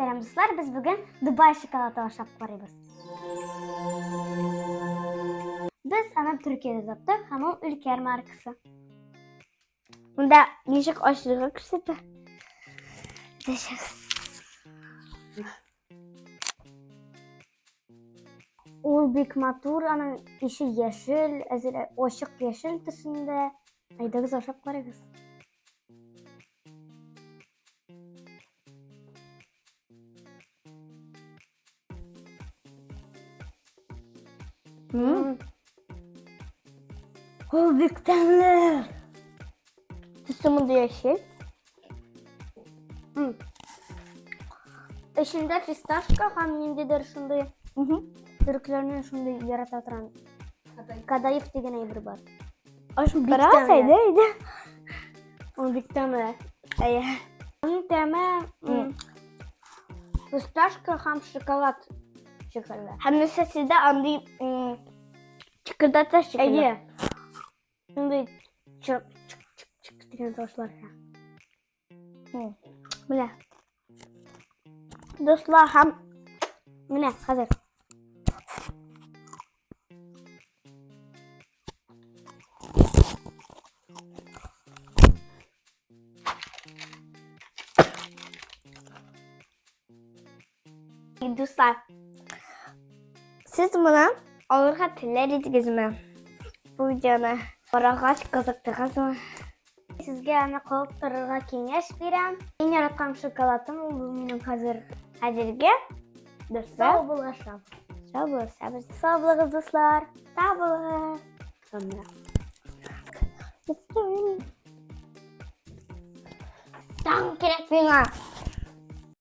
Сәлам, дуслар, без бүген Дубай шоколады ашап карыйбыз. Без аны Төркиядә таптык, һәм ул Ülker маркасы. Монда ничек ачырга күрсәтә. Ул бик матур, аның ише яшел, әзер ачык яшел төсендә. Әйдәгез ашап карыйбыз. Ул бик тәмле. Төсе мондый яшел. Эчендә фисташка һәм ниндидер шундый төрекләрнең шундый ярата торган кадаиф дигән әйбер бар. Аш бераз әйдә, әйдә. Ул бик тәмле. Әйе. Аның тәме фисташка һәм шоколад шикелле. Һәм нәрсә сездә андый чыкырдата шикелле. Әйе. Шундый чык чык чык чык дигән тавышлар. Менә. Дуслар һәм менә хәзер. Дуслар, сез моны алырга теләр идегезме? Бу видеоны карагач кызыктыгызмы? Сезгә аны кылып торырга киңәш бирәм. Иң яраткан шоколадым ул бу минем хәзер. Хәзергә дуслар. Сау булышабыз. Сау булышабыз. Сау булыгыз, дуслар. Сау булыгыз. Таң кирәк миңа.